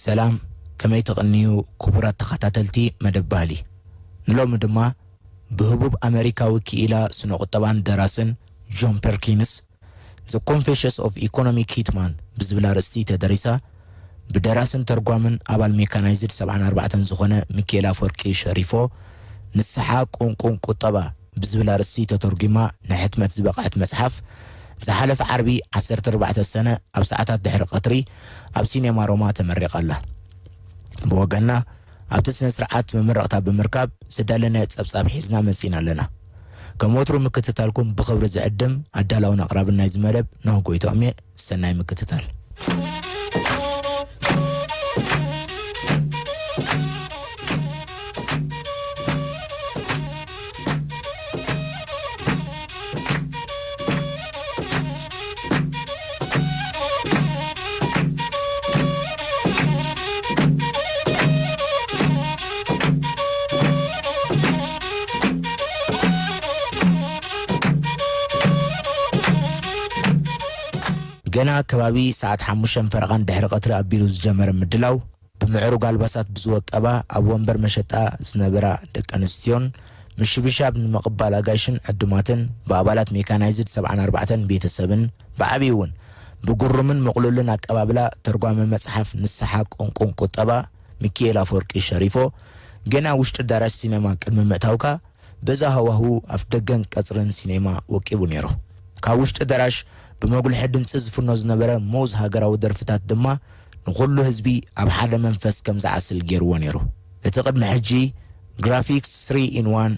ሰላም፣ ከመይ ትቕንዩ ክቡራት ተኸታተልቲ መደብ ባህሊ? ንሎሚ ድማ ብህቡብ ኣመሪካዊ ክኢላ ስነ ቁጠባን ደራስን ጆን ፐርኪንስ The Confessions of Economic Hitman ብዝብል ኣርእስቲ ተደሪሳ ብደራስን ተርጓምን ኣባል ሜካናይዝድ ሰብዓን ኣርባዕተን ዝኾነ ሚኪኤል ኣፈወርቂ ሸሪፎ ንስሓ ቁንቁን ቁጠባ ብዝብል ኣርእስቲ ተተርጒማ ንሕትመት ዝበቕዐት መጽሓፍ ዝሓለፈ ዓርቢ ዓሰርተ ኣርባዕተ ሰነ ኣብ ሰዓታት ድሕሪ ቀትሪ ኣብ ሲኔማ ሮማ ተመሪቓ ኣላ። ብወገንና ኣብቲ ስነ ስርዓት መመረቕታ ብምርካብ ዝዳለናዮ ጸብጻብ ሒዝና መጺና ኣለና። ከም ወትሩ ምክትታልኩም ብኽብሪ ዝዕድም ኣዳላውን ኣቕራብን ናይዚ መደብ ኖህ ጎይትኦም እየ። ሰናይ ምክትታል። ገና ከባቢ ሰዓት ሓሙሽተን ፈረቓን ድሕሪ ቀትሪ ኣቢሉ ዝጀመረ ምድላው፣ ብምዕሩግ ኣልባሳት ብዝወቀባ ኣብ ወንበር መሸጣ ዝነበራ ደቂ ኣንስትዮን፣ ምሽብሻብ ንምቕባል ኣጋይሽን ዕዱማትን ብኣባላት ሜካናይዝድ ሰብዓን ኣርባዕተን ቤተሰብን፣ ብዓብዪ እውን ብግሩምን ምቕሉልን ኣቀባብላ ተርጓሚ መጽሓፍ ንስሓ ቁንቁን ቁጠባ ሚኪኤል ኣፈወርቂ ሸሪፎ፣ ገና ውሽጢ ኣዳራሽ ሲኔማ ቅድሚ ምእታውካ፣ በዚ ሃዋህው ኣፍደገን ቀጽርን ሲኔማ ወቂቡ ነይሩ። ካብ ውሽጢ ኣዳራሽ ብመጉልሒ ድምጺ ዝፍኖ ዝነበረ ሙዝ ሃገራዊ ደርፍታት ድማ ንኹሉ ህዝቢ ኣብ ሓደ መንፈስ ከም ዝዓስል ገይርዎ ነይሩ። እቲ ቅድሚ ሕጂ ግራፊክስ ስሪ ኢን ዋን፣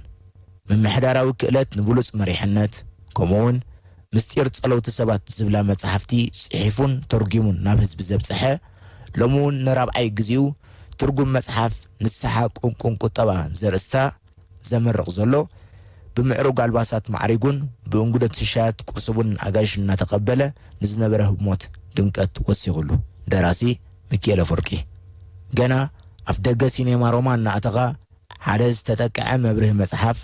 ምምሕዳራዊ ክእለት ንብሉጽ መሪሕነት፣ ከምኡውን ምስጢር ጸለውቲ ሰባት ዝብላ መጻሕፍቲ ጽሒፉን ተርጒሙን ናብ ህዝቢ ዘብጽሐ፣ ሎሚ እውን ንራብዓይ ግዜኡ ትርጉም መጽሓፍ ንስሓ ቁንቁን ቁጠባ ዘርእስታ ዘምርቕ ዘሎ፣ ብምዕሩግ ኣልባሳት ማዕሪጉን ብእንግዶት ሽሻያት ቁርሲ ቡን ኣጋይሽ እናተቐበለ ንዝነበረ ህሞት ድምቀት ወሲኹሉ። ደራሲ ሚኪኤል ኣፈወርቂ። ገና ኣፍ ደገ ሲኔማ ሮማ እናኣተኻ፣ ሓደ ዝተጠቅዐ መብርሂ መጽሓፍ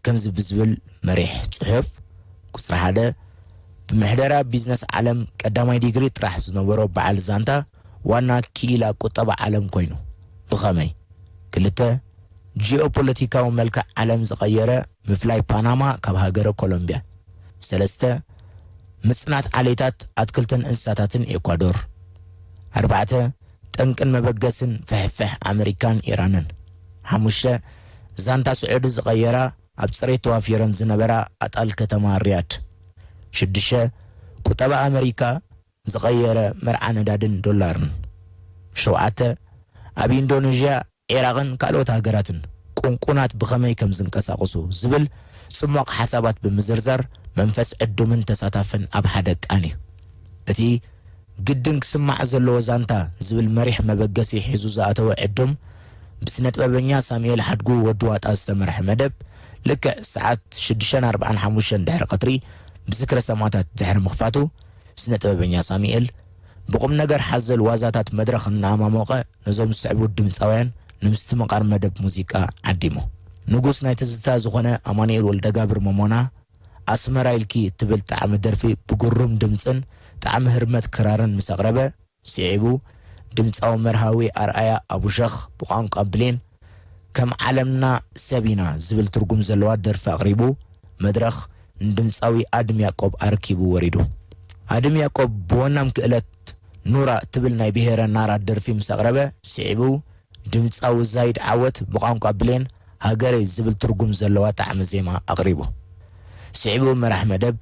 ከምዚ ብዝብል መሪሕ ጽሑፍ፣ ቁጽሪ ሓደ፣ ብምሕደራ ቢዝነስ ዓለም ቀዳማይ ዲግሪ ጥራሕ ዝነበሮ በዓል ዛንታ ዋና ክኢላ ቁጠባ ዓለም ኮይኑ። ብኸመይ? ክልተ፣ ጂኦፖለቲካዊ መልክዕ ዓለም ዝቐየረ ምፍላይ ፓናማ ካብ ሃገረ ኮሎምብያ። ሰለስተ፣ ምጽናት ዓሌታት ኣትክልትን እንስሳታትን ኤኳዶር። ኣርባዕተ፣ ጠንቅን መበገስን ፍሕፍሕ ኣመሪካን ኢራንን። ሓሙሽተ፣ ዛንታ ስዑዲ ዝቐየራ ኣብ ጽሬት ተዋፊረን ዝነበራ ኣጣል ከተማ ሪያድ። ሽዱሽተ፣ ቁጠባ ኣመሪካ ዝቐየረ መርዓ ነዳድን ዶላርን። ሸውዓተ፣ ኣብ ኢንዶኔዥያ፣ ዒራቕን ካልኦት ሃገራትን ቁንቁናት ብኸመይ ከም ዝንቀሳቐሱ ዝብል ጽሟቕ ሓሳባት ብምዝርዛር መንፈስ ዕዱምን ተሳታፍን ኣብ ሓደ ቃንዩ። እቲ ግድን ክስማዕ ዘለዎ ዛንታ ዝብል መሪሕ መበገሲ ሒዙ ዝኣተወ ዕዱም፣ ብስነ ጥበበኛ ሳሙኤል ሓድጉ ወዲ ዋጣ ዝተመርሐ መደብ፣ ልክዕ ሰዓት ሽዱሽተ ኣርብዓን ሓሙሽተን ድሕሪ ቀትሪ ብዝክረ ሰማእታት ድሕሪ ምኽፋቱ፣ ስነ ጥበበኛ ሳሙኤል፣ ብቁም ነገር ሓዘል ዋዛታት መድረኽ እናኣማሞቐ፣ ነዞም ዝስዕቡ ድምጻውያን ንምስትምቓር መደብ ሙዚቃ ዓዲሙ። ንጉስ ናይ ትዝታ ዝኾነ ኣማኑኤል ወልደጋብር ሞሞና፣ ኣስመራ ኢልኪ እትብል ጣዕሚ ደርፊ ብግሩም ድምጽን ጣዕሚ ህርመት ክራርን ምስ ኣቕረበ፣ ስዒቡ ድምጻዊ መርሃዊ ኣርኣያ ኣቡሸኽ ብቋንቋ ብሌን ከም ዓለምና ሰብ ኢና ዝብል ትርጉም ዘለዋ ደርፊ ኣቕሪቡ፣ መድረኽ ንድምጻዊ ኣድም ያቆብ ኣርኪቡ ወሪዱ። ኣድም ያቆብ ብወናም ክእለት ኑራ እትብል ናይ ብሄረ ናራ ደርፊ ምስ ኣቕረበ፣ ስዒቡ ድምጻዊ ዛይድ ዓወት ብቋንቋ ብሌን ሃገረይ ዝብል ትርጉም ዘለዋ ጣዕሚ ዜማ ኣቕሪቡ። ስዒቡ መራሕ መደብ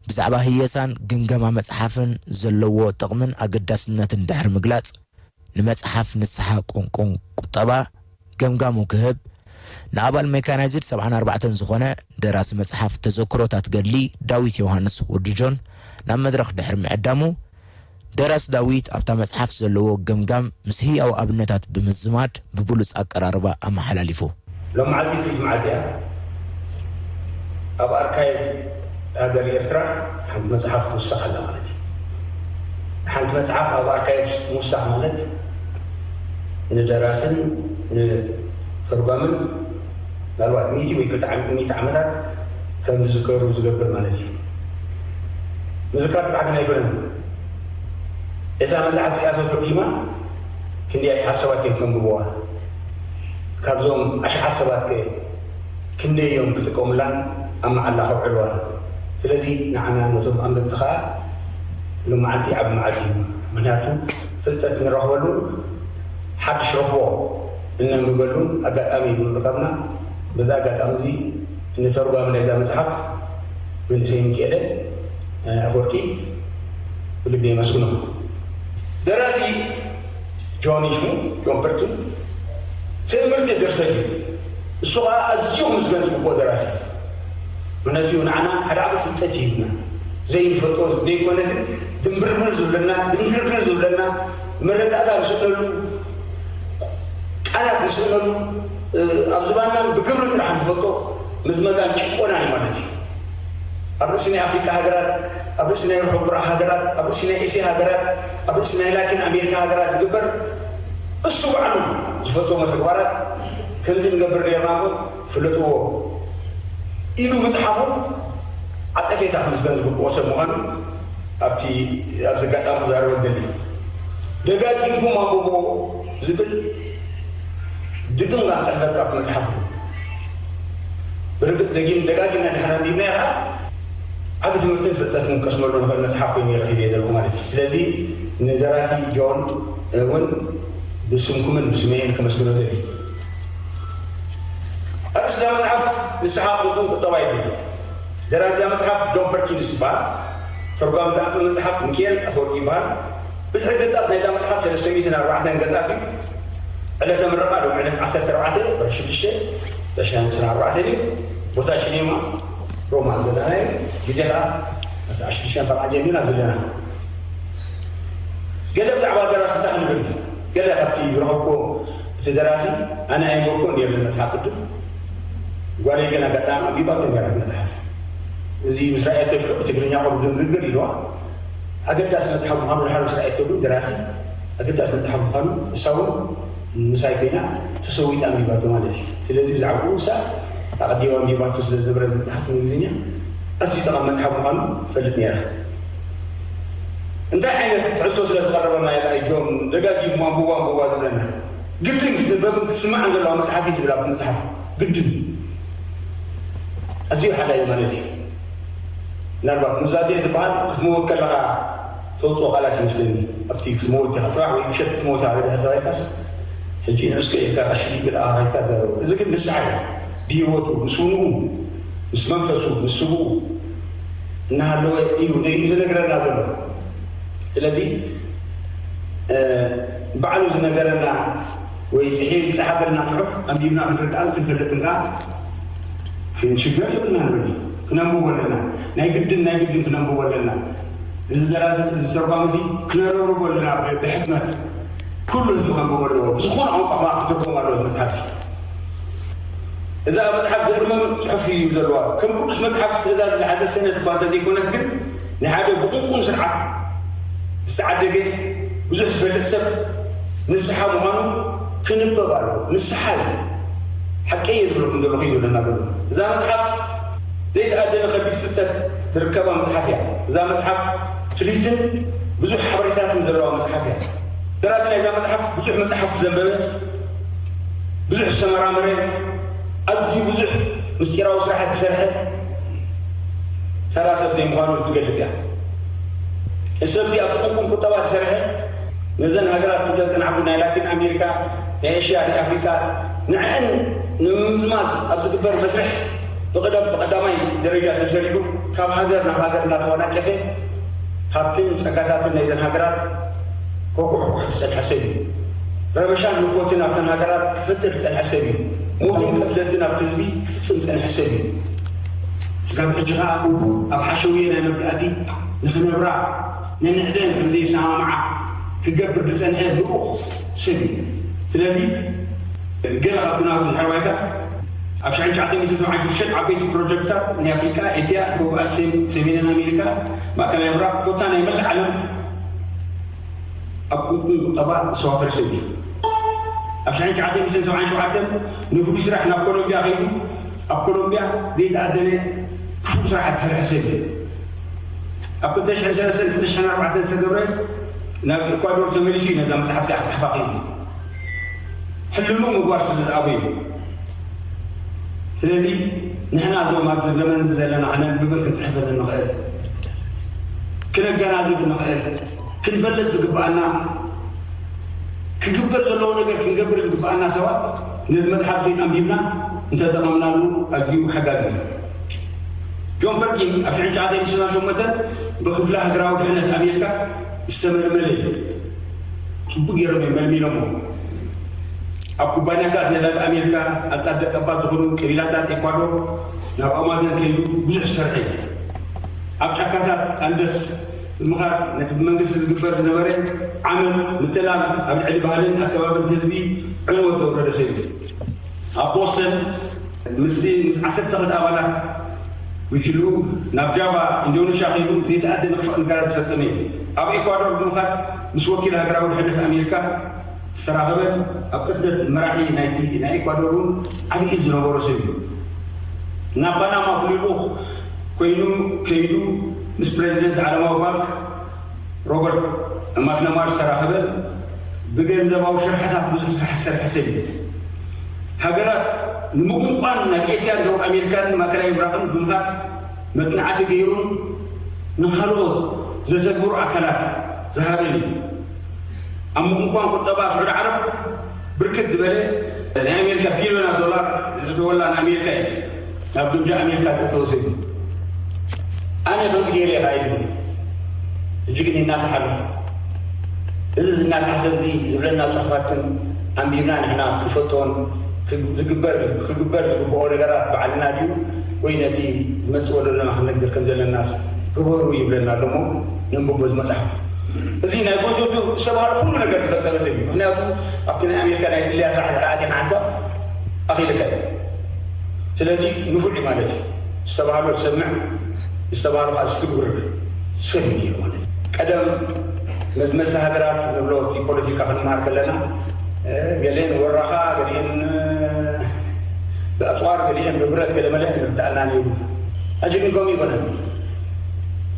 ብዛዕባ ህየሳን ግምገማ መጽሓፍን ዘለዎ ጥቕምን ኣገዳስነትን ድሕሪ ምግላጽ፣ ንመጽሓፍ ንስሓ ቁንቁን ቁጠባ ገምጋሙ ክህብ፣ ንኣባል ሜካናይዝድ ሰብዓን ኣርባዕተን ዝኾነ ደራሲ መጽሓፍ ተዘክሮታት ገድሊ ዳዊት ዮሃንስ ወዲ ጆን ናብ መድረኽ ድሕሪ ምዕዳሙ፣ ደራሲ ዳዊት ኣብታ መጽሓፍ ዘለዎ ገምጋም ምስ ህያው ኣብነታት ብምዝማድ ብብሉጽ ኣቀራርባ ኣመሓላሊፉ። ሎም መዓልቲ ፍልይቲ መዓልቲ እያ። ኣብ ኣርካይቭ ሃገር ኤርትራ ሓንቲ መጽሓፍ ትውሳኽ ኣላ ማለት እዩ። ሓንቲ መጽሓፍ ኣብ ኣርካይቭ ምውሳኽ ማለት ንደራስን ንተርጓምን ምናልባት ሚእቲ ወይ ክልተ ሚእቲ ዓመታት ከም ዝዝከሩ ዝገብር ማለት እዩ። ምዝካር ጥራሕ ግን ኣይኮነን። እዛ መጽሓፍ እዚኣ ተተርጒማ ክንደያት ሰባት እዮም ከንብብዋ? ካብዞም ኣሽሓት ሰባት ከ ክንደይ እዮም ክጥቀሙላን ኣብ መዓላ ከውዕልዋን? ስለዚ ንዓና ነቶም ኣንበብቲ ኸኣ ሎማዓንቲ ዓቢ መዓልቲ እዩ። ምኽንያቱ ፍልጠት ንረኽበሉ ሓድሽ ረኽቦ እነንብበሉ ኣጋጣሚ ብምርካብና፣ በዛ ኣጋጣሚ እዚ ንተርጓሚ ናይዛ መጽሓፍ መንእሰይ ሚኪኤለ ኣፈወርቂ ብልቢ የመስግኖ። ደራሲ ጆን እዩ ሽሙ፣ ጆን ፐርኪን ትእምርቲ ድርሰት እዩ። እሱ ኸዓ ኣዝዩ ክምስገን ዝግብኦ ደራሲ እዩ። ምኽንያቱ ንዓና ሓደ ዓቢ ፍልጠት እዩ ሂብና። ዘይንፈልጦ ዘይኮነ ግን ድንብርብር ዝብለና፣ ድንግርግር ዝብለና፣ መረዳእታ ንስእነሉ፣ ቃላት ንስእነሉ፣ ኣብ ዝባንናን ብግብሪ ጥራሕ ንፈልጦ ምዝመዛን ጭቆናን እዩ ማለት እዩ። ኣብ ርእሲ ናይ ኣፍሪቃ ሃገራት፣ ኣብ ርእሲ ናይ ርሑቕ ምብራቕ ሃገራት፣ ኣብ ርእሲ ናይ ኤስያ ሃገራት፣ ኣብ ርእሲ ናይ ላቲን ኣሜሪካ ሃገራት ዝግበር እሱ ባዕሉ ዝፈጸሞ ተግባራት ከምዚ ንገብር ነርና እሞ ፍለጥዎ ኢሉ ምጽሓፉ ዓጸፌታ ክምስገን ዝግብኦ ሰብ ምዃኑ ኣብቲ ኣብዚ ኣጋጣሚ ክዛረቦ ዝደሊ። ደጋጊምኩም ኣንብብዎ ዝብል ድግምጋም ጽሕፈት ኣብቲ መጽሓፍ እዩ። ብርግጽ ደጊም ደጋጊምና እንድሕር ኣንቢብናዮ ኸዓ ዓቢ ትምህርትን ፍልጠትን ክንቀስመሉ ንኽእል መጽሓፍ ኮይኑ እየ ረኺበዮ ዘለኹ ማለት እዩ። ስለዚ ንደራሲ ጆን እውን ብስምኩምን ብስመይን ከመስግኖ እደሊ። ኣርእስቲ እዛ መጽሓፍ ንስሓቕ ቁጠባ ይብል። ደራሲ እዛ መጽሓፍ ጆን ፐርኪንስ ይበሃል። ተርጓሚ እዛ መጽሓፍ ሚኪኤል ኣፈወርቂ ይበሃል። ብዝሒ ገጻት ናይዛ መጽሓፍ ሰለስተ ሚእትን ኣርባዕተን ገጻት እዩ። ዕለተ ምረቓ ሎም ዕለት ዓሰርተ ኣርባዕተ ወርሒ ሽዱሽተ ተሽዓን ሓምሳን ኣርባዕተን እዩ። ቦታ ሽኔማ ሮማ ዘለና እዩ። ግዜ ኸዓ ካብ ሰዓት ሽዱሽተ ፈረቓ ጀሚርና ኣብ ዘለና። ገለ ብዛዕባ ደራሲ እንታይ ክንብል? ገለ ካብቲ ዝረኸብኩዎ፣ እቲ ደራሲ ኣነ ኣይንበብኩዎን ነይረ መጽሓፍ ቅዱስ፣ ጓለይ ግን ኣጋጣሚ ኣንቢባቶ ነይራ መጽሓፍ። እዚ ምስ ረኣየቶ ሽዑ ብትግርኛ ቁሩብ ድንግርግር ኢልዋ። ኣገዳሲ መጽሓፍ ምዃኑ ድሓር ምስ ረኣየቶ ግን ደራሲ ኣገዳሲ መጽሓፍ ምዃኑ እሳ እውን ምሳይ ኮይና ተሰዊጣ ኣንቢባቶ ማለት እዩ። ስለዚ ብዛዕባኡ እሳ ኣቐዲማ ኣንቢባቶ ስለ ዝነበረ እዚ መጽሓፍ እንግሊዝኛ ኣዝዩ ጠቓሚ መጽሓፍ ምዃኑ ትፈልጥ ነይራ። እንታይ ዓይነት ትሕዝቶ ስለ ዝቐረበና ኢላ እጆም ደጋጊሙ ኣንብቦ ኣንብቦ ዝብለና? ግድን ክትንበብን ክትስማዕን ዘለዋ መጽሓፍ እዩ ዝብል ኣብቲ መጽሓፍ ግድን ኣዝዩ ሓላይ ማለት እዩ። ምናልባት ኑዛዜ ዝበሃል ክትመውት ከለኻ ተውፅኦ ቃላት ይመስለኒ። ኣብቲ ክትመውት ኢኻ፣ ፅባሕ ወይ ምሸት ክትመውት ኢኻ ድሕር ተባሂልካስ፣ ሕጂ ንዑ እስከ ኢልካ ቀሺ ኢልካ ኣኻይድካ ትዛረቦ። እዚ ግን ንስሓ እዩ። ብህይወቱ፣ ምስ ውንኡ፣ ምስ መንፈሱ፣ ምስ ስግኡ እናሃለወ እዩ ነ-፣ ዝነግረና ዘሎ። ስለዚ፣ እ፣ ባዕሉ ዝነገረና ወይ ጽሒፍ ዝጸሓፈልና ጽሑፍ ኣንቢብና ክንርዳእን ክንፈልጥን ከኣ ሽግር የብልናን። በሊ ክነንብቦ ኣለና። ናይ ግድን፣ ናይ ግድን ክነንብቦ ኣለና። እዚ ደራሲ፣ እዚ ተርጓሚ እዚ ክነረብርቦ ኣለና ብ-፣ ብሕትመት። ኩሉ ህዝቢ ከንብቦ ኣለዎ። ብዝኾነ ቋንቋ ከኣ ክትርጎም ኣለዎ መጽሓፍ። እዛ መጽሓፍ ዘእርምም ጽሑፍ እዩ ዘለዋ። ከም ቅዱስ መጽሓፍ ትእዛዝ ዝሓዘ ሰነድ እኳ እንተዘይኮነት ግን፣ ንሓደ ብቁንቁን ስርዓት ዝተዓደገ ብዙሕ ዝፈልጥ ሰብ ንስሓ ምዃኑ ክንበብ ኣለዎ። ንስሓ እዩ። ሓቀይ እየ ዝብለኩም ዘለኹ እዩ ዝብለና ዘሎ። እዛ መጽሓፍ ዘይተኣደነ ከቢድ ፍልጠት ዝርከባ መጽሓፍ እያ። እዛ መጽሓፍ ፍልይትን ብዙሕ ሓበሬታትን ዘለዋ መጽሓፍ እያ። ደራሲ ናይዛ መጽሓፍ ብዙሕ መጽሓፍቲ ዘንበበ፣ ብዙሕ ዝተመራመረ፣ ኣዝዩ ብዙሕ ምስጢራዊ ስራሓት ዝሰርሐ ተራ ሰብ ዘይምዃኑ ትገልጽ እያ። እዚ ሰብ እዚ ኣብ ቁንቁን ቁጠባ ዝሰርሐ፣ ነዘን ሃገራት ክብለን ዝጸናሕኩ ናይ ላቲን ኣሜሪካ፣ ናይ ኤሽያ፣ ናይ ኣፍሪካ፣ ንዐን ንምምዝማዝ ኣብ ዝግበር መስርሕ ብቕደም ብቐዳማይ ደረጃ ተሰሪዑ፣ ካብ ሃገር ናብ ሃገር እናተወናጨፈ፣ ሃብትን ጸጋታትን ናይዘን ሃገራት ከጉሕጉሕ ዝጸንሐ ሰብ እዩ። ረበሻን ህልኮትን ኣብተን ሃገራት ክፈጥር ዝጸንሐ ሰብ እዩ። ሞትን ቅትለትን ኣብቲ ህዝቢ ክፍጽም ዝጸንሐ ሰብ እዩ። ስጋብ ሕጂ ከኣ ኣብ ሓሸውየ ናይ መግዛእቲ ንኽነብራ ነንሕደን ከም ዘይሰማምዓ ክገብር ዝጸንሐ ልኡኽ ሰብ እዩ። ስለዚ ገለ ካብቲ ናቱ ድሕረ ባይታ ኣብ ሽሕን ትሽዓተ ሚእትን ሰብዓን ሽዱሽተን ዓበይቲ ፕሮጀክትታት ናይ ኣፍሪቃ፣ ኤስያ፣ ደቡብ ኣክስዮን፣ ሰሜናዊ ኣሜሪካ፣ ማእከላይ ምብራቕ፣ ኮታ ናይ መላእ ዓለም ኣብ ቅንቁን ቁጠባ ዝተዋፈረ ሰብ እዩ። ኣብ ሽሕን ትሽዓተ ሚእትን ሰብዓን ሸውዓተን ንፍሉይ ስራሕ ናብ ኮሎምቢያ ከይዱ፣ ኣብ ኮሎምቢያ ዘይተኣደነ ክፉእ ስራሓት ዝሰርሐ ሰብ እዩ። ኣብ ክልተ ሽሕን ሰለስተን ክልተ ሽሕን ኣርባዕተን ዝተገብረ ናብ ኤኳዶር ተመሊሱ እዩ ነዛ መጽሓፍ እዚኣ ክጽሕፋ ክኢሉ። ሕልሙ ምግባር ስለ ዝኣበዩ። ስለዚ ንሕና እዞም ኣብዚ ዘመን እዚ ዘለና ከነንብብን ክንጽሕፍን እንኽእል፣ ክነገናዝብ እንኽእል፣ ክንፈልጥ ዝግብኣና፣ ክግበር ዘለዎ ነገር ክንገብር ዝግብኣና ሰባት ነዚ መጽሓፍ እዚ ኣንቢብና እንተጠቐምናሉ ኣዝዩ ሓጋዚ እዩ። ጆን ፐርኪን ኣብ ሽሕን ትሽዓተን ስሳን ሸሞንተን ብክፍሊ ሃገራዊ ድሕነት ኣሜሪካ ዝተመልመለ እዩ። ጽቡቅ ገይሮም እዮም መልሚሎሞ። ኣብ ኩባንያታት ነዳዲ ኣሜሪካ ኣጻደቀባት ዝኾኑ ቀቢላታት ኤኳዶር ናብ ኣማዘን ከይዱ ብዙሕ ዝሰርሐ እዩ። ኣብ ጫካታት ኣንደስ ብምኻድ ነቲ ብመንግስቲ ዝግበር ዝነበረ ዓመጽ ምትላል ኣብ ልዕሊ ባህልን ኣከባብን ህዝቢ ዕንወት ዘውረደ ሰብ እዩ። ኣብ ቦስተን ምስቲ ምስ ዓሰርተ ክልተ ኣባላት ጉጅልኡ ናብ ጃቫ ኢንዶኔሽያ ከይዱ ዘይተኣደነ ክፉእ ነገራት ዝፈጸመ እዩ። ኣብ ኤኳዶር ብምኻድ ምስ ወኪል ሃገራዊ ድሕነት ኣሜሪካ ዝተራኸበን ኣብ ቅትለት መራሒ ናይቲ ናይ ኤኳዶር እውን ዓቢ ኢድ ዝነበሮ ሰብ እዩ። ናብ ፓናማ ፍሉይ ልኡኽ ኮይኑ ከይዱ ምስ ፕሬዚደንት ዓለማዊ ባንክ ሮበርት ማክናማራ ዝተራኸበን ብገንዘባዊ ሽርሕታት ብዙሕ ስራሕ ዝሰርሐ ሰብ እዩ። ሃገራት ንምቁንቋን ናብ ኤስያን ደቡብ ኣሜሪካን ማእከላይ ምብራቕን ብምኻድ መጽናዕቲ ገይሩን ንኻልኦት ዘተግብሩ ኣካላት ዝሃበን እዩ። ኣብ ምቁንቋን ቁጠባ ስዑዲ ዓረብ ብርክት ዝበለ ናይ ኣሜሪካ ቢልዮናት ዶላር ዘእተወላ ንኣሜሪካ እዩ። ናብ ግምጃ ኣሜሪካ ተወሲዱ። ኣነ ከምዚ ገይረ እየ ኢሉ። ሕጂ ግን ይናሳሕ ኣሎ። እዚ ዝናሳሕ ሰብ እዚ ዝብለና ጽሑፋት ግን ኣንቢብና ንሕና ክንፈልጦን ክግ- ዝግበር ክግበር ዝግብኦ ነገራት ባዕልና ድዩ ወይ ነቲ ዝመጽእ ወለዶና ክንነግር ከም ዘለናስ ግበሩ ይብለና ኣሎ እሞ ነንብቦ እዚ መጽሓፍ። እዚ ናይ ጎጆ ዝተባህለ ኩሉ ነገር ዝፈጸመ ሰብ እዩ። ምክንያቱ ኣብቲ ናይ ኣሜሪካ ናይ ስለያ ስራሕ ድሕሪ ኣቲኻ ሓንሳብ ኣኺልካ እዩ። ስለዚ ንፉዕ እዩ ማለት እዩ። ዝተባህሎ ዝሰምዕ ዝተባህሎ ከዓ ዝትግብር ሰብ እዩ ነይሩ ማለት እዩ። ቀደም መዝመዝቲ ሃገራት ንብሎ እቲ ፖለቲካ ክንመሃር ከለና ገሊአን ወራኻ ገሊአን ብኣፅዋር ገሊአን ብብረት ገለ መለ ዝርዳእና ነይሩ። ሕጂ ግን ከምኡ ይኮነን።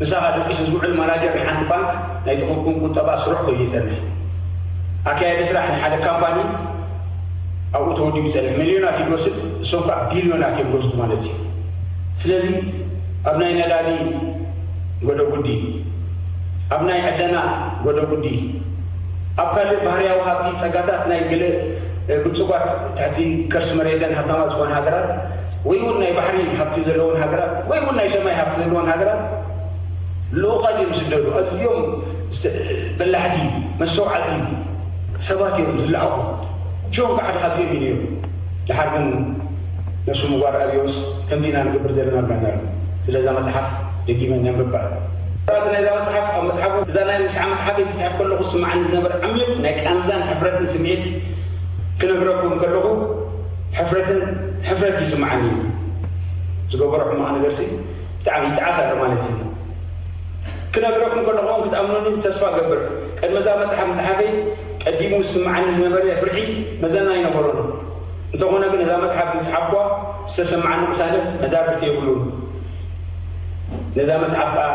ምሳኻ ደቂሱ ዝውዕል ማናጀር ናይ ሓንቲ ባንክ ናይ ጥቕምኩም ቁጠባ ስሩዕ ኮይኑ ይጸንሕ። ኣካያዲ ስራሕ ናይ ሓደ ካምፓኒ ኣብኡ ተወዲቡ ይጸንሕ። ሚልዮናት እዩ ዝወስድ፣ እሶም ከዓ ቢልዮናት እዮም ዝወስዱ ማለት እዩ። ስለዚ ኣብ ናይ ነዳዲ ጎደጉዲ፣ ኣብ ናይ ዕደና ጎደጉዲ፣ ኣብ ካልእ ባህርያዊ ሃብቲ ጸጋታት ናይ ገለ ብጹጓት ትሕቲ ከርሲ መሬተን ሃብታማት ዝኾነ ሃገራት ወይ እውን ናይ ባሕሪ ሃብቲ ዘለዎን ሃገራት ወይ እውን ናይ ሰማይ ሃብቲ ዘለዎን ሃገራት ልኡኻት እዮም ዝስደዱ። ኣዝዮም በላሕቲ መስተውዓልቲ ሰባት እዮም ዝለኣኹ። ጆን ከዓ ድሓትዮም እዩ ነይሩ። ድሓር ግን ነሱ ምጓር ኣብዮስ ከምዚ ኢና ንገብር ዘለና ብለና ኣሎ። ስለዛ መፅሓፍ ደጊመ ነንብባ። ራሲ ናይዛ መፅሓፍ ኣብ መፅሓፉ እዛ ናይ ንስሓ መፅሓፈይ ክፅሕፍ ከለኹ ዝስምዓኒ ዝነበረ ዓሚቕ ናይ ቃንዛን ሕፍረትን ስምዒት ክነግረኩም ከለኹ ሕፍረትን ሕፍረት ይስምዓኒ እዩ። ዝገበሮ ሕማቕ ነገርሲ ብጣዕሚ ይጠዓስ ኣሎ ማለት እዩ። ክነግረኩም ከለኹ ክትኣምኑኒ ተስፋ እገብር። ቅድሚ እዛ መፅሓፍ ምፅሓፈይ ቀዲሙ ዝስምዓኒ ዝነበረ ፍርሒ መዘና ኣይነበሮን። እንተኾነ ግን እዛ መፅሓፍ ምፅሓፍኳ ዝተሰምዓኒ ቅሳነት መዳርግቲ የብሉን። ነዛ መፅሓፍ ከዓ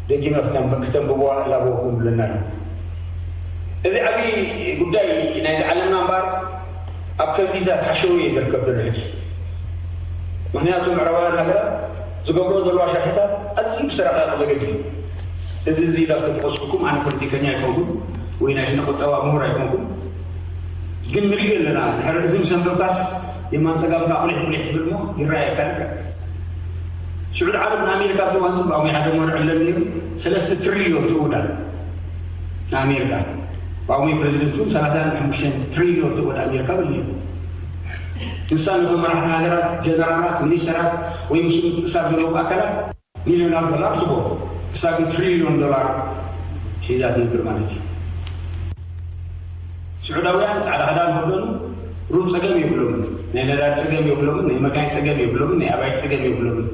ደጊመ ክተንብ- ክተንብብዋ እላበወኩም ብለና ኣሎ። እዚ ዓብዪ ጉዳይ ናይዚ ዓለምና እምበኣር ኣብ ከቢዛት ሓሸውየ እዩ ዝርከብ ዘሎ ሕጂ። ምክንያቱ ምዕራባውያን ሃገራት ዝገብሮ ዘለዋ ሸርሕታት ኣዝዩ ብዝተረቐቐ መገዲ እዩ። እዚ እዚ ኢላ ተጠቐስኩኩም ኣነ ፖለቲከኛ ኣይኮንኩን ወይ ናይ ስነ ቁጠባ ምሁር ኣይኮንኩን። ግን ንሪኦ ኣለና። ድሕሪ እዚ ምስ ኣንበብካስ የማን ጸጋምካ ቁሊሕ ቁሊሕ ትብል እሞ ይረኣየካ። ስዑድ ዓረብ ንኣሜሪካ ብእዋን ጽባዊ ሓደ መርዕ ኣለኒ ነይሩ። ሰለስተ ትሪልዮን ስዑዳን ንኣሜሪካ ብኣዊ ፕሬዚደንት እውን ሰላሳን ሓሙሽተን ትሪልዮን ወደ ኣሜሪካ በል ነይሩ። ንሳ ነቶም መራሕቲ ሃገራት፣ ጀነራላት፣ ሚኒስተራት ወይ ምስ ምትእሳር ዘለዎም ኣካላት ሚልዮናት ዶላር ትቦ። እሳ ግን ትሪልዮን ዶላር ሒዛ ትነብር ማለት እዩ። ስዑዳውያን ጻዕዳ ክዳን ይኽደኑ፣ ሩብ ጸገም የብሎምን። ናይ ነዳዲ ጸገም የብሎምን፣ ናይ መካይን ጸገም የብሎምን፣ ናይ ኣባይቲ ጸገም የብሎምን።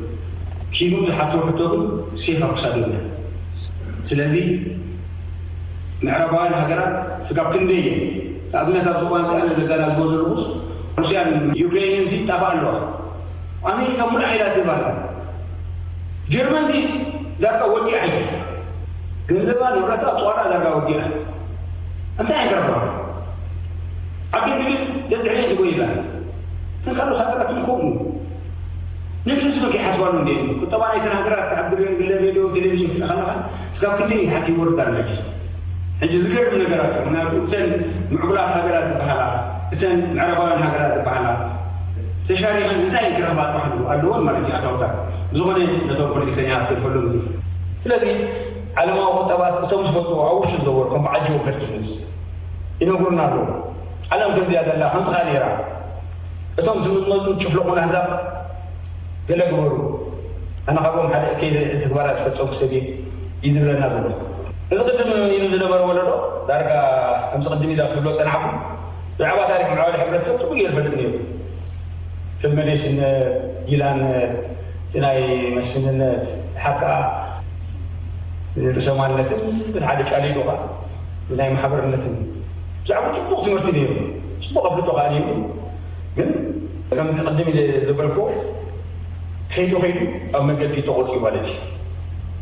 ኪኑ ዝሓቶ ሕቶ ግን ሴፍ ኣብ ክሳዶም እያ። ስለዚ ምዕራባውያን ሃገራት ስጋብ ክንደይ እየን ንኣብነት ኣብዚ እዋን እዚ ኣነ ዘገናዝቦ ዘለኹስ ሩስያን ዩክሬንን እዚ ይጣፋ ኣለዋ። ኣሜሪካ ሙሉእ ሓይላ ትህብ ኣላ። ጀርመን እዚ ዳርጋ ወዲኣ ሓይላ ገንዘባ ንብረታ ኣፅዋራ ዳርጋ ወዲኣ እንታይ ኣይገርማ። ዓዲ እንግሊዝ ደድሕሪት ትጎይላ። እተን ካልኦት ሃገራት እውን ከምኡ። ነቲ ህዝቢ ከይሓስባሉ እንዲአን። ቁጠባ ናይተን ሃገራት ኣብ ግለ ሬድዮ፣ ቴሌቪዥን ክትርኢ ከለኻ፣ እስካብ ክንደይ ይሓት ይወርድ ኣሎ ሕጂ። ሕጂ ዝገርም ነገራት እዩ። ምክንያቱ እተን ምዕቡላት ሃገራት ዝበሃላ፣ እተን ምዕራባውያን ሃገራት ዝበሃላ፣ ተሻሪኸን እንታይ ክረኽባ ጥራሕ ኣለዎ ማለት እዩ ኣታውታት። ብዝኾነ ነቶም ፖለቲከኛታት ከይፈሎም እዚ። ስለዚ ዓለማዊ ቁጠባስ እቶም ዝፈልጥዎ ኣብ ውሽጢ ዝነበሩ ከም በዓል ጂኦ በርኪንስ ይነግሩና ኣለዉ። ዓለም ከምዚኣ ዘላ ከምዚ ከኣ ነይራ። እቶም ዝመጡ ጭፍለቑን ኣህዛብ ገለ ግበሩ። ኣነ ካብኦም ሓደ እከይ ተግባራት ዝፈጸምኩ ሰብ እየ እዩ ዝብለና ዘሎ። እዚ ቅድም ኢሉ ዝነበረ ወለዶ ዳርጋ ከምዚ ቅድም ኢለ ክብሎ ጸናሕኩ። ብዛዕባ ታሪኽ ምዕባለ ሕብረተሰብ ጽቡቕ ገይሩ ይፈልጥ ነይሩ። ፍልመዴሽን ጊላን እቲ ናይ መስፍንነት ሓቃ ርእሰማልነትን ብቲ ሓደ ጫሊሉ ኸዓ ብናይ ማሕበርነትን ብዛዕባ ጽቡቕ ትምህርቲ ነይሩ። ጽቡቕ ኣፍልጦ ኸዓ ነይሩ። ግን ከምዚ ቅድም ኢለ ዝበልኩ ከይዱ ከይዱ ኣብ መገዲ ተቖርጺ ማለት እዩ።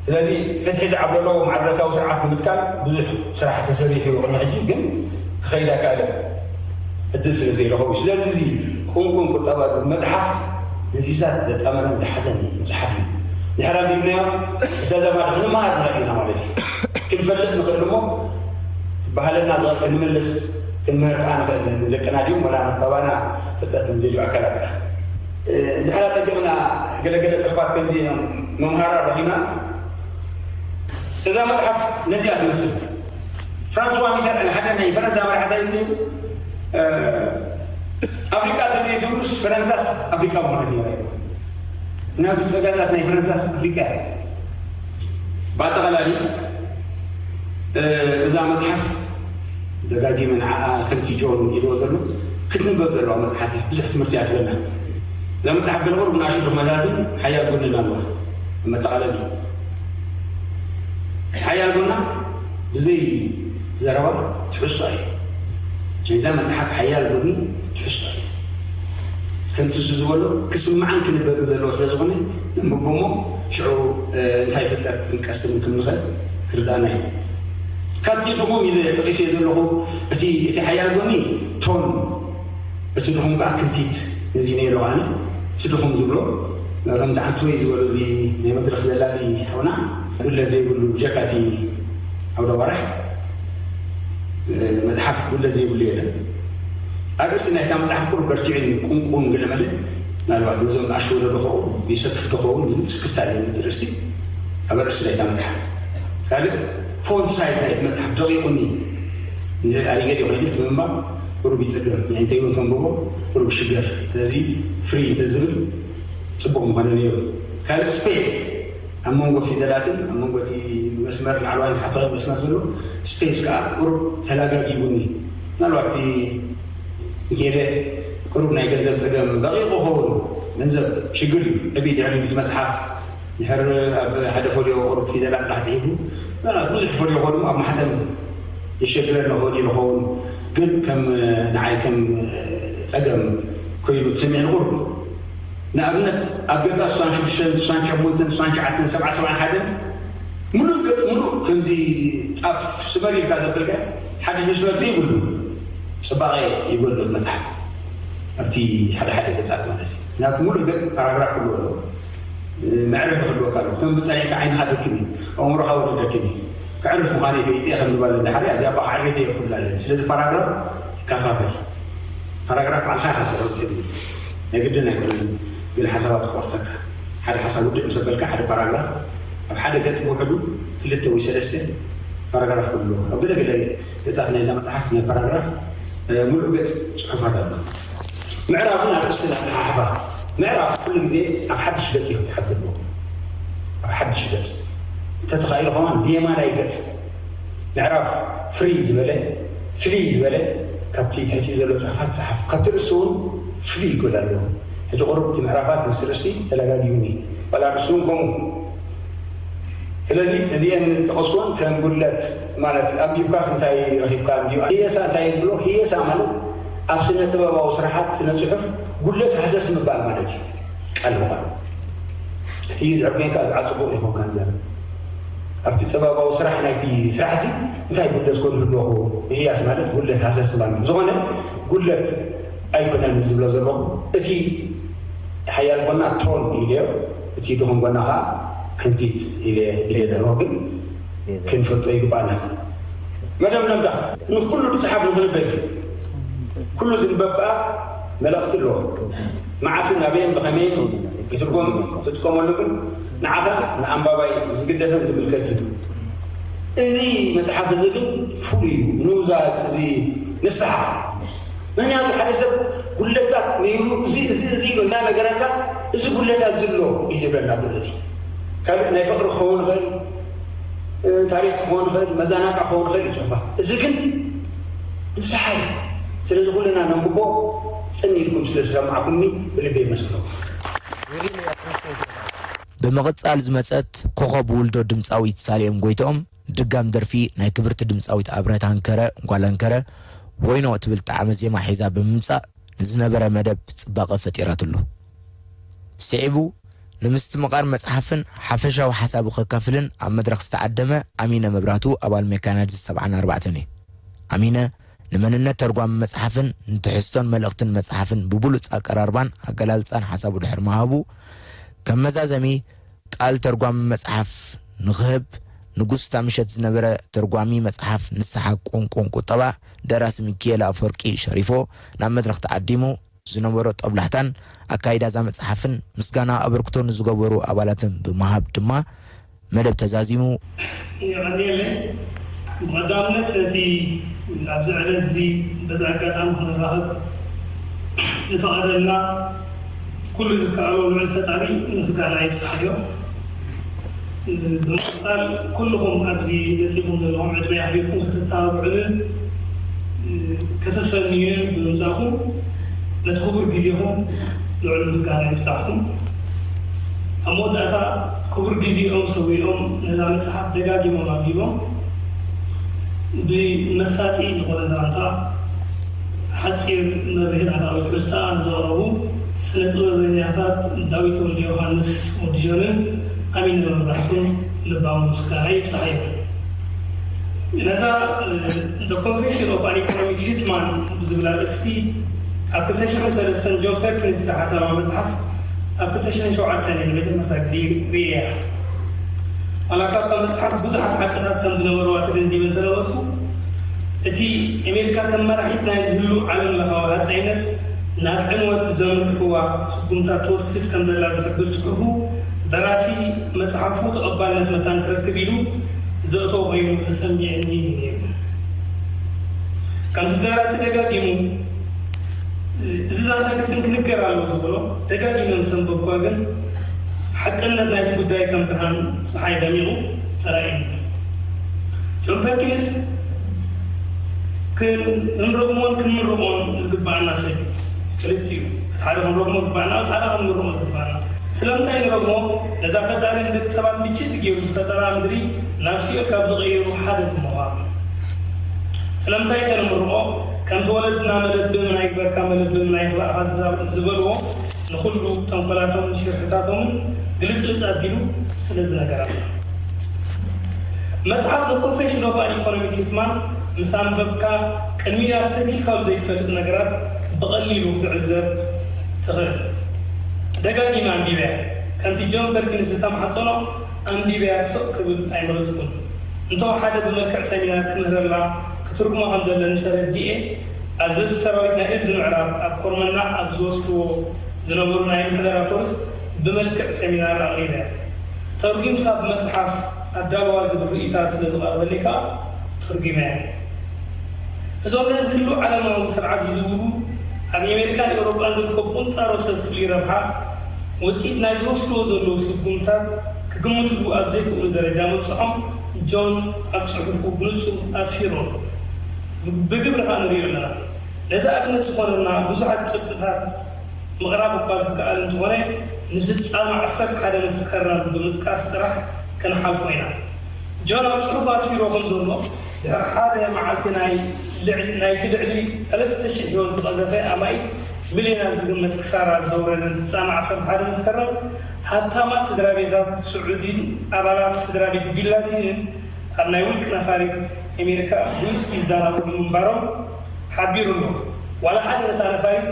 ስለዚ ፍትሒ ዝዓብለሎ ማዕረታዊ ስርዓት ንምትካል ብዙሕ ስራሕ ተሰሪሑ እዩ ቅድሚ ሕጂ፣ ግን ክኸይድ ኣይከኣለን። ዕድል ስለ ዘይረኸቡ። ስለዚ እዚ ቁንቁን ቁጠባ ዝብል መጽሓፍ ነዚሳት ዘጣመረን ዝሓዘን መጽሓፍ እዩ። ድሕሪ ኣንቢብናዮ፣ ብተዛማዲ ክንመሃር ንኽእል ኢና ማለት እዩ። ክንፈልጥ ንኽእል እሞ፣ ባህልና ዝቐ-፣ ክንምልስ፣ ክንምህር ከኣ ንኽእል። ንደቅና ድዩ፣ ወላ ንባባና ፍልጠት ንዘድልዩ ኣካላት። እ፣ ድሕሪ ኣጸቢቕና ገለገለ ጽሑፋት ከምዚ እዮም መምሃራ ረኺብና። እዛ መጽሓፍ ነዚኣ ትመስል። ፍራንስዋ ሚተርኣን ሓደ ናይ ፈረንሳ መራሕታይ እዩ። እ፣ ኣፍሪቃ ተዘይትብሉስ ፈረንሳስ ኣፍሪቃ ምኾነት ነይራ እዩ። ምክንያቱ ጸጋታት ናይ ፈረንሳስ ኣፍሪቃ እያ። ብኣጠቓላሊ፣ እ፣ እዛ መጽሓፍ ደጋጊመ ንዓኣ ከምቲ ጆን ኢልዎ ዘሎ ክትንበብ ዘለዋ መጽሓፍ እያ። ብዙሕ ትምህርቲ እያ ትበና። እዛ መጽሓፍ ገለ ቁሩብ ንኣሽቱ ድኽመታትን ሓያል ጎንን ኣለዋ። መጠቓለሊ፣ ሓያል ጎና ብዘይ ዘረባ ትሕዝቶ እዩ። ናይዛ መጽሓፍ ሓያል ጎኒ ትሕዝቶ እዩ። ከምቲ እሱ ዝበሎ ክስማዕን ክንበብን ዘለዎ ስለ ዝኾነ፣ ነንብቦ እሞ ሽዑ፣ እ፣ እንታይ ፍልጠት ክንቀስም ከም ንኽእል ክርዳእና እዩ። ካብቲ ድኹም ኢለ ጠቒሰዮ ዘለኹ፣ እቲ፣ እቲ ሓያል ጎኒ ቶን፣ እቲ ድኹም ከኣ ክንቲት። ነዚ ነይሩ ኣነ፣ እቲ ድኹም ዝብሎ፣ ከምቲ ዓንቶይ ዝበሎ፣ እዚ ናይ መድረኽ ዘላሊ ሓውና፣ ጉድለት ዘይብሉ፣ ብጀካ እቲ ዓውደ ኣዋርሕ፣ እ፣ መጽሓፍ ጉድለት ዘይብሉ የለን። ኣርእስቲ ናይታ መጽሓፍ ቁሩብ በርቲዑኒ፣ ቁንቁን ገለመለ፣ ምናልባት ነዞም ንኣሽቱ ወለዶ ከኡ ይሰክፍ ዶ ኸውን ዝብል ስክፍታ ኣለኒ፣ እቲ ኣርእስቲ። ኣብ ኣርእስቲ ናይታ መጽሓፍ። ካልእ ፎንት ሳይዝ ናይቲ መጽሓፍ ደቂቑኒ፣ እንድሕር ኣሪገ ድየ ኮይነ እቲ ምንባብ ቁሩብ ይጽገም፣ ንዕንተይ እውን ከንብቦ ቁሩብ ይሽገር። ስለዚ ፍሪ እንተዝብል ጽቡቕ ምኾነ ነይሩ። ካልእ ስፔስ ኣብ መንጎ ፊደላትን ኣብ መንጎ እቲ መስመር ላዕለዋይን ታሕተዋይን መስመር ዘሎ ስፔስ ከኣ ቁሩብ ተላጋጊቡኒ። ምናልባት እቲ ሚካኤለ ቁሩብ ናይ ገንዘብ ጸገም ደቂቑ ኸውን፣ ገንዘብ ሽግር እዩ። ዕብይ ድሕሪ እቲ መጽሓፍ ድሕር ኣብ ሓደ ፎልዮ ቁሩብ ፊደላት ጥራሕ ጽሒፉ፣ ምናልባት ብዙሕ ፎልዮ ከ ድማ ኣብ ማሕተም የሸግረኒ ክእል ይኸውን። ግን ከም ንዓይ ከም ጸገም ኮይኑ ተሰሚዕኒ ቁሩብ። ንኣብነት ኣብ ገጻት ስሳን ሽዱሽተን፣ ስሳን ሸሞንተን፣ ስሳን ትሽዓተን፣ ሰብዓ፣ ሰብዓን ሓደን ምሉእ ገጽ ምሉእ ከምዚ ጣፍ ስመር ኢልካ ዘበልካ ሓደ መስመር ዘይብሉ ጽባቐ ይጎድሎ መጽሓፍ ኣብቲ ሓደ ሓደ ገጻት ማለት እዩ። ምክንያቱ ምሉእ ገጽ ፓራግራፍ ክህልዎ ኣለዎ። መዕረፊ ክህልወካ ኣለዎ። ከም ብጸኒዕካ ዓይንኻ ደክም እዩ፣ ኣእምሮኻ እውን ደክም እዩ። ከዕርፍ ምዃነይ ፈሊጠ እየ ከም ዝበለ ድሓር እዚኣ እባ ከዕርፍ እየ ክብል ኣለኒ። ስለዚ ፓራግራፍ ይከፋፈል። ፓራግራፍ ባዕልኻ ኢኻ ትስዕሮ ትብል። ናይ ግድን ኣይኮነን ግን ሓሳባት ክቆርተካ። ሓደ ሓሳብ ውድእ ምስ ኣበልካ ሓደ ፓራግራፍ ኣብ ሓደ ገጽ ብውሕዱ ክልተ ወይ ሰለስተ ፓራግራፍ ክህልዎ። ኣብ ገለ ገለ ገጻት ናይዛ መጽሓፍ ናይ ፓራግራፍ፣ እ፣ ምሉእ ገጽ ጽሑፋት ኣሎ። ምዕራፍን ኣርእስትን ኣተሓሕባ። ምዕራፍ ኩሉ ግዜ ኣብ ሓድሽ ገጽ እዩ ክትሓዝ ዘለዎ። ኣብ ሓድሽ ገጽ። እንተተኻኢሉ ከማን ብየማናይ ገጽ ምዕራፍ ፍሪ ዝበለ፣ ፍልይ ዝበለ፣ ካብቲ ትሕቲኡ ዘሎ ጽሑፋት ጸሓፍ። ካብቲ ርእሲ እውን ፍልይ ክብል ኣለዎ። ሕጂ ቁሩብ እቲ ምዕራፋት ምስ ርእሲ ተለጋጊቡኒ። ዋላ ርእሲ እውን ከምኡ። ስለዚ እዚአን ዝጠቐስኩወን ከም ጉድለት ማለት ኣንቢብካስ እንታይ ረኺብካ? ኣንቢብ ህየሳ እንታይ ይብሎ? ህየሳ ማለት ኣብ ስነ ጥበባዊ ስራሓት ስነ ጽሑፍ ጉድለት ሃሰስ ምባል ማለት እዩ። ቃል ብቓል። እቲ ዘዕበየካ ዝዓጽቦ ይኸውን ካንሰር። ኣብቲ ጥበባዊ ስራሕ ናይቲ ስራሕ እዚ እንታይ ጉድለት ኮን ህልወኹ? ህያስ ማለት ጉድለት ሃሰስ ምባል። ዝኾነ ጉድለት ኣይኮነን ዝብሎ ዘለኹ። እቲ ሓያል ጎና ትሮን ኢለዮ፣ እቲ ድኹም ጎና ከዓ ሕንቲት ኢለ ኢለ ዘለኹ። ግን ክንፈልጦ ይግባኣና። መደምደምታ ንኩሉ ዝፀሓፍ ንክንበብ እዩ። ኩሉ ዝንበብ ከዓ መልእኽቲ ኣለዎ። መዓስን ኣበይን ብኸመይን ይትርጎም ትጥቀመሉ ግን ንዓኻ ንኣንባባይ ዝግደፍን ዝምልከት እዩ። እዚ መፅሓፍ እዚ ግን ፍሉይ እዩ። ንውዛ እዚ ንስሓ ምክንያቱ ሓደ ሰብ ጉለታት ነይሩ እዚ እዚ እዚ ኢሉ እናነገረካ እዚ ጉለታት ዝሎ እዩ ዝብለና ዘሎ። ካልእ ናይ ፍቅሪ ክኸውን ይኽእል፣ ታሪክ ክኸውን ይኽእል፣ መዘናግዒ ክኸውን ይኽእል እዩ ጽሑፋት። እዚ ግን ንስሓ እዩ። ስለዚ ኩልና ነንብቦ ጽን ኢልኩም ስለ ዝሰማዕኩምኒ ብልቢ የመስግነኩም። ብምቕጻል ዝመጸት ኮኸብ ውልዶ ድምጻዊት ሳሌም ጎይትኦም ድጋም ደርፊ ናይ ክብርቲ ድምጻዊት ኣብረህት ሃንከረ ጓል ሃንከረ ወይኖ ትብል ጣዕመ ዜማ ሒዛ ብምምጻእ ንዝነበረ መደብ ጽባቐ ፈጢራትሉ። ስዒቡ ንምስትምቓር መጽሓፍን ሓፈሻዊ ሓሳቡ ከካፍልን ኣብ መድረኽ ዝተዓደመ ኣሚነ መብራህቱ ኣባል ሜካናይዝድ ሰብዓን ኣርባዕተን እዩ። ኣሚነ ንመንነት ተርጓሚ መጽሓፍን ንትሕዝቶን መልእኽትን መጽሓፍን ብብሉጽ ኣቀራርባን ኣገላልጻን ሓሳቡ ድሕሪ ምሃቡ ከም መዛዘሚ ቃል ተርጓሚ መጽሓፍ ንኽህብ ንጉስ እታ ምሸት ዝነበረ ተርጓሚ መጽሓፍ ንስሓ ቁንቁን ቁጠባ ደራሲ ሚኪኤል ኣፈወርቂ ሸሪፎ ናብ መድረኽ ተዓዲሙ ዝነበሮ ጦብላሕታን ኣካይዳ እዛ መጽሓፍን ምስጋና ኣበርክቶ ንዝገበሩ ኣባላትን ብምሃብ ድማ መደብ ተዛዚሙ። የቐንየለይ። ብቐዳምነት ነቲ ኣብዚ ዕለት እዚ በዚ ኣጋጣሚ ክንራኸብ ዝፈቐደልና ኩሉ ዝከኣሎ ልዑል ፈጣሪ ምስጋና ይብጻሕዮ። ብምቕጻል ኩልኹም ኣብዚ መጺኹም ዘለኹም ዕድመ ኣኽቢርኩም ከተተባብዑንን ከተሰንዩንን ብምምጻእኩም ነቲ ክቡር ግዜኹም ልዑል ምስጋና ይብጻሕኩም። ኣብ መወዳእታ ክቡር ግዜኦም ሰዊኦም ነዛ መጽሓፍ ደጋጊሞም ኣንቢቦም ብመሳጢ ዝኾነ ዛንታ ሓጺር መብርሂ ናታ ኣውጅ ዑስታ ንዘቕረቡ ስነ ጥበበኛታት ዳዊት ወልደዮሃንስ ወዲ ጆንን ኣሚን መብራህቱን ልባዊ ምስጋና ይብጻሕዮም። ነዛ The Confession of an Economic Hitman ብዝብል ኣርእስቲ ኣብ ክልተ ሽሕን ሰለስተን ጆን ፐርኪንስ ዝሓተማ መጽሓፍ ኣብ ክልተ ሽሕን ሸውዓተን እየ ንመጀመርታ ግዜ ርእየያ። ዋላ እኳ እታ መጽሓፍ ብዙሓት ሓቅታት ከም ዝነበርዋ ተገንዚበ እንተነበርኩ፣ እቲ ኣሜሪካ ከም መራሒት ናይዚ ህሉው ዓለም ለኻዊ ሃጸይነት ናብ ዕንወት ዘምርሕዋ ስጉምታት ትወስድ ከም ዘላ ዝሕብር ጽሑፉ፣ ደራሲ መጽሓፉ ተቐባልነት መታን ክረክብ ኢሉ ዘእተዎ ኮይኑ ተሰሚዕኒ እዩ ነይሩ። ከምቲ ደራሲ ደጋጊሙ እዚ ዛንታ ግድን ክንገር ኣለዎ ዝበሎ ደጋጊመ ምስ ኣንበብኳ ግን ሓቅነት ናይቲ ጉዳይ ከም ብርሃን ጸሓይ ደሚቑ ተራእዩኒ። ጆን ፐርኪንስ ክንረግሞን ክንምርቖን ዝግባኣና ሰብ እዩ። ክልቲኡ፣ እቲ ሓደ ክንረግሞ ዝግባኣና፣ እቲ ሓደ ክንምርቖ ዝግባኣና። ስለምንታይ ንረግሞ? ነዛ ፈጣሪ ንደቂ ሰባት ምችእቲ ገይሩ ዝፈጠራ ምድሪ ናብ ሲኦል ካብ ዝቐየሩ ሓደ ብምዃኑ። ስለምንታይ ከ ንምርቖ? ከምቲ ወለድና መለብም ኣይግበርካ መለብም ኣይግባእካ ዝበልዎ ንኹሉ ተንኮላቶምን ሽርሕታቶምን ግልጽልጽ ኣቢሉ ስለ ዝነገረና። መጽሓፍ The Confession of an Economic Hitman ምስ ኣንበብካ ቅድሚኡ ኣስተብሂልካሉ ዘይትፈልጥ ነገራት ብቐሊሉ ክትዕዘብ ትኽእል። ደጋጊመ ኣንቢበያ። ከምቲ ጆን ፐርኪንስ ዝተማሕጸኖ ኣንቢበያ ስቕ ክብል ኣይመረጽኩን። እንተወሓደ ብመልክዕ ሰሚናር ክምህረላ ክትርጉማ ከም ዘለኒ ተረዲኤ፣ ኣዘዝቲ ሰራዊት ናይ እዝ ምዕራብ ኣብ ኮርመናዕ ኣብ ዝወስድዎ ዝነበሩ ናይ ምሕደራ ኮርስ ብመልክዕ ሰሚናር ኣቕሪበያ። ተርጒምካ ብመጽሓፍ ኣዳልዋ ዝብል ርእይታ ስለ ዝቐረበለይ ከኣ ተርጒመያ። እዞም ነዚ ህሉው ዓለማዊ ስርዓት ዝዝውሩ ኣብ ኣሜሪካን ኤውሮጳን ዝርከቡ ቁንጣሮ ሰብ ፍሉይ ረብሓ ውጽኢት ናይ ዝወስድዎ ዘለዉ ስጉምታት ክግምትሉ ኣብ ዘይክእሉ ደረጃ ምብጽሖም ጆን ኣብ ጽሑፉ ብንጹር ኣስፊሩ ኣሎ። ብግብሪ ከኣ ንርእዮ ኣለና። ነዚ ኣብነት ዝኾነና ብዙሓት ጭብጥታት ምቕራብ እኳ ዝከኣል እንተኾነ ንፍጻመ ዓሰርተ ሓደ መስከረም ብምጥቃስ ጥራሕ ክንሓልፎ ኢና። ጆን ኣብ ጽሑፍ ኣስፊርዎ ከም ዘሎ ድሕሪ ሓደ መዓልቲ ናይ ልዕሊ ናይቲ ልዕሊ ሰለስተ ሽሕ ህይወት ዝቐዘፈ ኣማኢት ሚልዮናት ዝግመት ክሳራ ዘውረደ ንፍጻመ ዓሰርተ ሓደ መስከረም ሃብታማት ስድራ ቤታት ስዑዲን ኣባላት ስድራ ቤት ቢንላዲንን ኣብ ናይ ውልቂ ነፋሪት ኣሜሪካ ብዊስኪ ይዛናግዑ ምንባሮም ሓቢሩ ኣሎ። ዋላ ሓደ ነታ ነፋሪት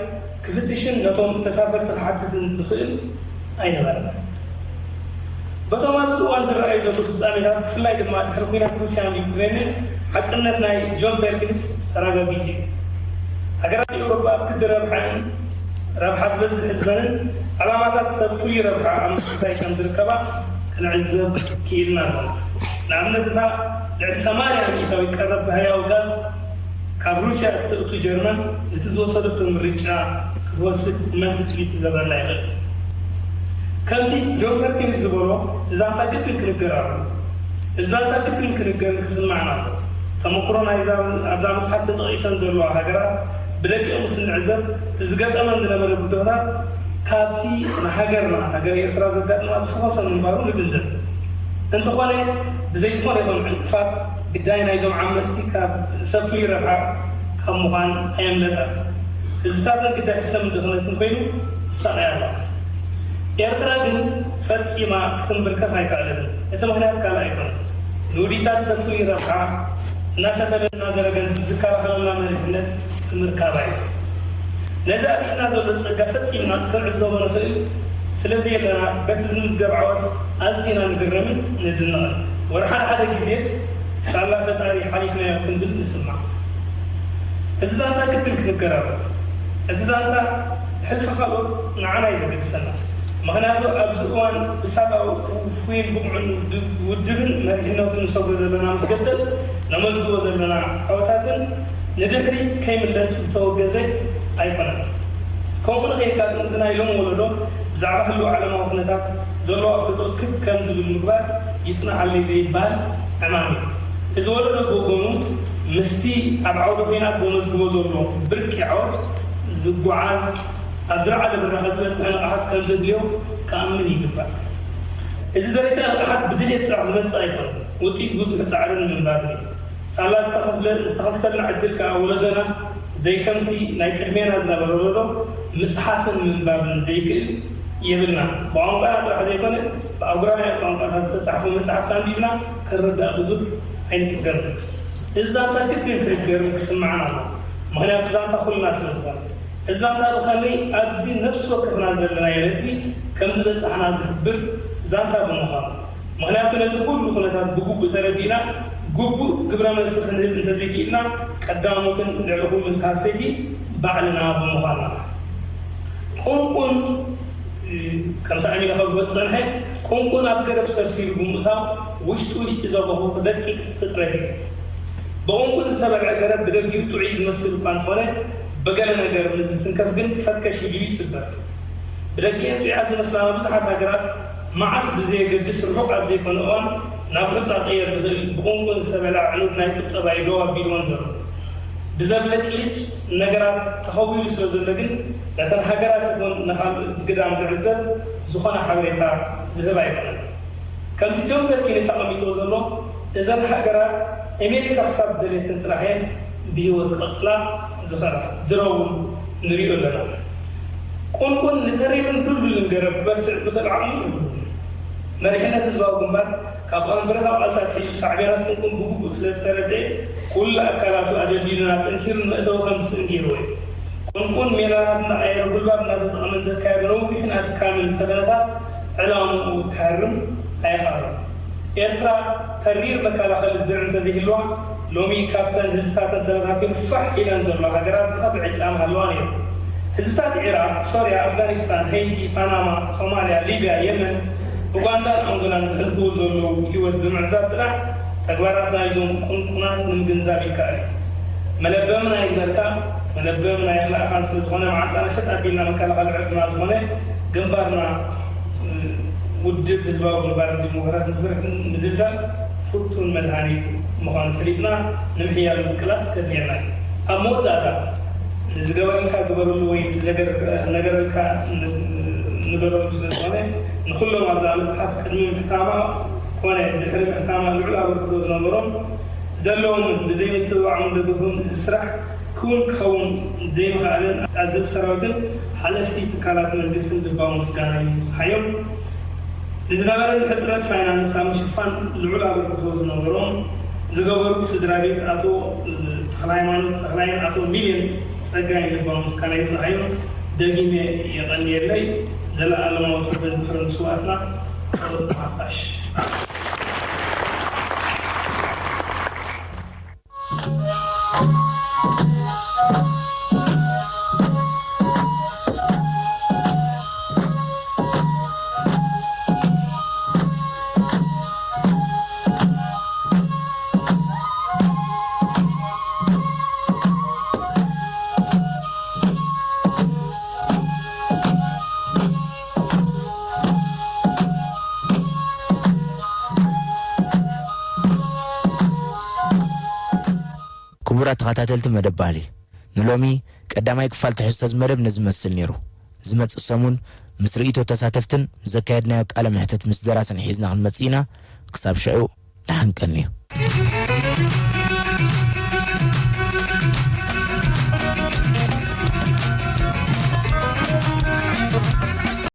ክፍትሽን ነቶም ተሳፈርቲ ክሓትትን ዝኽእል ኣይነበረን። በቶም ኣብዚ እዋን ዝረኣዩ ዘለዉ ፍጻሜታት፣ ብፍላይ ድማ ድሕሪ ኲናት ሩስያን ዩክሬንን፣ ሓቅነት ናይ ጆን ፐርኪንስ ተራጋጊጹ እዩ። ሃገራት ኤውሮጳ ኣብ ክዲ ረብሓን ረብሓ ዝበዝሕ ህዝበንን ዕላማታት ሰብ ፍሉይ ረብሓ ኣብ ምፍታይ ከም ዝርከባ ክንዕዘብ ክኢልና ኣለና። ንኣብነት፣ እታ ልዕሊ ሰማንያ ሚእታዊት ቀረብ ባህርያዊ ጋዝ ካብ ሩስያ እተእቱ ጀርመን፣ ነቲ ዝወሰደቶ ምርጫ ክትወስድ መን ትጽቢት ክገብረላ ይኽእል? ከምቲ ጆን ፐርኪንስ ዝበሎ፣ እዛ ዛንታ ግድን ክንገር ኣለዎ። እዛ ዛንታ ግድን ክንገርን ክስማዕን ኣለዎ። ተመክሮ ናይዛ ኣብዛ መጽሓፍ ተጠቒሰን ዘለዋ ሃገራት ብደቂቑ ምስ እንዕዘብ፣ እቲ ዝገጠመን ዝነበረ ብድሆታት ካብቲ ንሃገርና፣ ሃገረ ኤርትራ ዘጋጥማ ዝፈኾሰ ምንባሩ ንግንዘብ። እንተኾነ፣ ብዘይ ዝኾነ ይኹን ዕንቅፋት ግዳይ ናይዞም ዓመጽቲ ካብ ሰብ ፍሉይ ረብሓ ካብ ምዃን ኣየምለጣን። ህዝብታተን ግዳይ ሕሰምን ድኽነትን ኮይኑ ይሳቐያ ኣለዋ። ኤርትራ ግን ፈጺማ ክትንብርከኽ ኣይከኣለትን። እቲ ምኽንያት ካልእ ኣይኮነን። ንውዲታት ሰብ ፍሉይ ረብሓ እናፈተለን እናዘረገን ዝከላኸለልና መሪሕነት ብምርካባ እዩ። ነዚ ኣብ ኢድና ዘሎ ጸጋ ፈጺምና ክንዕዘቦ ንኽእል ስለ ዘየለና፣ በቲ ዝምዝገብ ዓወት ኣዚና ንግረምን ንድነቕን። ወላ ሓደ ሓደ ግዜስ ሳላ ፈጣሪ ሓሊፍናዮ ክንብል ንስማዕ። እዚ ዛንታ ግድን ክንገረሮ። እቲ ዛንታ ሕልፊ ካልኦት ንዓና እዩ ዘገድሰና። ምኽንያቱ ኣብዚ እዋን ብሳጣዊ ፍሉይን ብቑዕን ውድብ-፣ ውድብን መሪሕነቱን ንሰግሮ ዘለና መስገደል፣ ነመዝግቦ ዘለና ዓወታትን ንድሕሪት ከይምለስ ዝተወገዘ ኣይኮነን። ከምኡ ንኸየጋጥም፣ እዚ ናይ ሎሚ ወለዶ ብዛዕባ ህሉው ዓለማዊ ኩነታት ዘለዎ ኣፍልጦ ክብ ከም ዝብል ምግባር ይጽንዓለይ ዘይበሃል ዕማም እዩ። እዚ ወለዶ ብወገኑ ምስቲ ኣብ ዓውደ ኲናት ዘመዝግቦ ዘሎ ብርቂ ዓወት ዝጓዓዝ፣ ኣብ ዝለዓለ ብራኸ ዝበጽሐ ንቕሓት ከም ዘድልዮ ክኣምን ይግባእ። እዚ ደረጃ ንቕሓት ብድሌት ጥራሕ ዝመጽእ ኣይኮነን፣ ውጽኢት ብዙሕ ጻዕርን ምንባርን እዩ። ሳላ ዝተኸፍለ-፣ ዝተኸፍተልና ዕድል ከኣ ወለዶና ዘይከምቲ ናይ ቅድሜና ዝነበረ ወለዶ ምጽሓፍን ምንባብን ዘይክእል የብልና። ብቋንቋና ጥራሕ ዘይኮነ፣ ብኣህጉራውያን ቋንቋታት ዝተጻሕፉ መጻሕፍቲ ኣንቢብና ክንርዳእ ብዙሕ ኣይንጽገምን። እዚ ዛንታ ግድን ክእገርን ክስማዕን ኣለዎ። ምኽንያቱ ዛንታ ኩልና ስለ ዝኾነ። እዚ ዛንታ ብኸመይ ኣብዚ ነፍሲ ወከፍና ዘለናዮ ነጥቢ ከም ዝበጻሕና ዝሕብር ዛንታ ብምዃኑ። ምኽንያቱ ነዚ ኩሉ ኩነታት ብግቡእ ተረዲእና፣ ግቡእ ግብረ መልሲ ክንህብ እንተዘይክኢልና፣ ቀዳሞትን ልዕሊ ኩሉ ተሃሰይቲ ባዕልና ብምዃንና። ቁንቁን፣ እ፣ ከምቲ ኣሚነ ከብሎ ዝጸንሐ፣ ቁንቁን ኣብ ገረብ ሰርሲሩ ብምእታው፣ ውሽጢ ውሽጢ ዘበኹ ደቂቕ ፍጥረት እዩ። ብቁንቁን ዝተበልዐ ገረብ ብደጊኡ ጥዑይ ዝመስል እኳ እንተኾነ፣ ብገለ ነገር ምስ ዝትንከፍ ግን ፈከሽ ኢሉ ይስበር። ብደጊኤን ጥዑያት ዝመስላ ብዙሓት ሃገራት፣ መዓስ ብዘየገድስ ርሑቕ ኣብ ዘይኮነ እዋን ናብ ሑጻ ክቕየር ዝኽእል ብቁንቁን ዝተበልዐ ዕኑድ ናይ ቁጠባ እዩ ደው ኣቢልወን ዘሎ። ብዘብለጭልጭ ነገራት ተኸዊሉ ስለ ዘሎ ግን፣ ነተን ሃገራት ይኹን ንኻልኦት ብግዳም ዝዕዘብ ዝኾነ ሓበሬታ ዝህብ ኣይኮነን። ከምቲ ጆን ፐርኪንስ ኣቐሚጥዎ ዘሎ፣ እዘን ሃገራት ኣሜሪካ ክሳብ ዝደልየተን ጥራሕ እየን ብህይወት ክቐጽላ ዝኽእላ። ድሮ እውን ንሪኦ ኣለና። ቁንቁን ንተሪርን ድልዱልን ገረብ ክበስዕ ዝኽእል ዓቕሚ የብሉን። መሪሕነት ህዝባዊ ግንባር ካብ ኣንፈት ቃልሲ ኣትሒዙ ሳዕቤናት ቁንቁን ብግቡእ ስለ ዝተረድኤ፣ ኩሉ ኣካላቱ ኣደልዲሉን ኣጠንኪሩን መእተዊ ከም ዝስእን ገይርዎ እዩ። ቁንቁን ሜላታት እናቐየረ ጉልባብ እናተጠቐመን ዘካየዶ ነዊሕን ኣድካምን ፈተነታት ዕላምኡ ክሃርም ኣይኸኣሎን። ኤርትራ ተሪር መከላኸሊ ድርዕ እንተዘይህልዋ፣ ሎሚ ካብተን ህዝብታተን ተበታቲኑ ፋሕ ኢለን ዘለዋ ሃገራት ዝኸፍአ ጫማ ሃለዋ ነይሩ። ህዝብታት ኢራቕ፣ ሶርያ፣ ኣፍጋኒስታን፣ ሄይቲ፣ ፓናማ፣ ሶማልያ፣ ሊብያ፣ የመን፣ ኡጋንዳን ኣንጎላን ዘሕልፍዎ ዘለዉ ህይወት ብምዕዛብ ጥራሕ ተግባራት ናይዞም ቁንቁናት ንምግንዛብ ይከኣል እዩ። መለበምና ይግበርካ፣ መለበምና ይኽላእኻን ስለ ዝኾነ፣ መዓንጣና ሸጥ ኣቢልና መከላኸሊ ዕርድና ዝኾነ ግንባርና፣ እ፣ ውድብ ህዝባዊ ግንባር ንዲሞክራሲ ንኽብርህ ምድልዳል ፍቱን መድሃኒት ምዃኑ ፈሊጥና ንምሕያሉ ምቅላስ ከድልየና እዩ። ኣብ መወዳእታ፣ ንዝገበረልካ ግበረሉ ወይ ንዘገር-፣ ነገረልካ ን-፣ ንገረሉ ስለ ዝኾነ፣ ንኹሎም ኣብዛ መጽሓፍ ቅድሚ ምሕታማ ኮነ ድሕሪ ምሕታማ ልዑል ኣበርክቶ ዝነበሮም ዘለዎምን ብዘይ ምትብባዖምን ደገፎምን እዚ ስራሕ ክውን ክኸውን ዘይምኽኣልን ኣዘዝቲ ሰራዊትን ሓለፍቲ ትካላት መንግስትን ልባዊ ምስጋና ይብጽሓዮም። ንዝነበረን ሕጽረት ፋይናንስ ኣብ ምሽፋን ልዑል ኣበርክቶ ዝነበሮም ዝገበሩ ስድራ ቤት ኣቶ ተኽለሃይማኖት ተኽላይን ኣቶ ሚልዮን ጸጋይ ልባዊ ምስጋና ይብጽሓዮ። ደጊመ የቐንየለይ። ዘለኣለማዊ ክብሪ ንድሕሪ ንስውኣትና። ጸሎት ንሓፋሽ። ክቡራት ተኸታተልቲ መደብ ባህሊ፣ ንሎሚ ቀዳማይ ክፋል ትሕዝቶ እዚ መደብ ነዚ መስል ነይሩ። ዝመጽእ ሰሙን ምስ ርእይቶ ተሳተፍትን ዘካየድናዮ ቃለ መሕትት ምስ ደራስን ሒዝና ክንመጽእ ኢና። ክሳብ ሽዑ ደሓን ቀንዩ።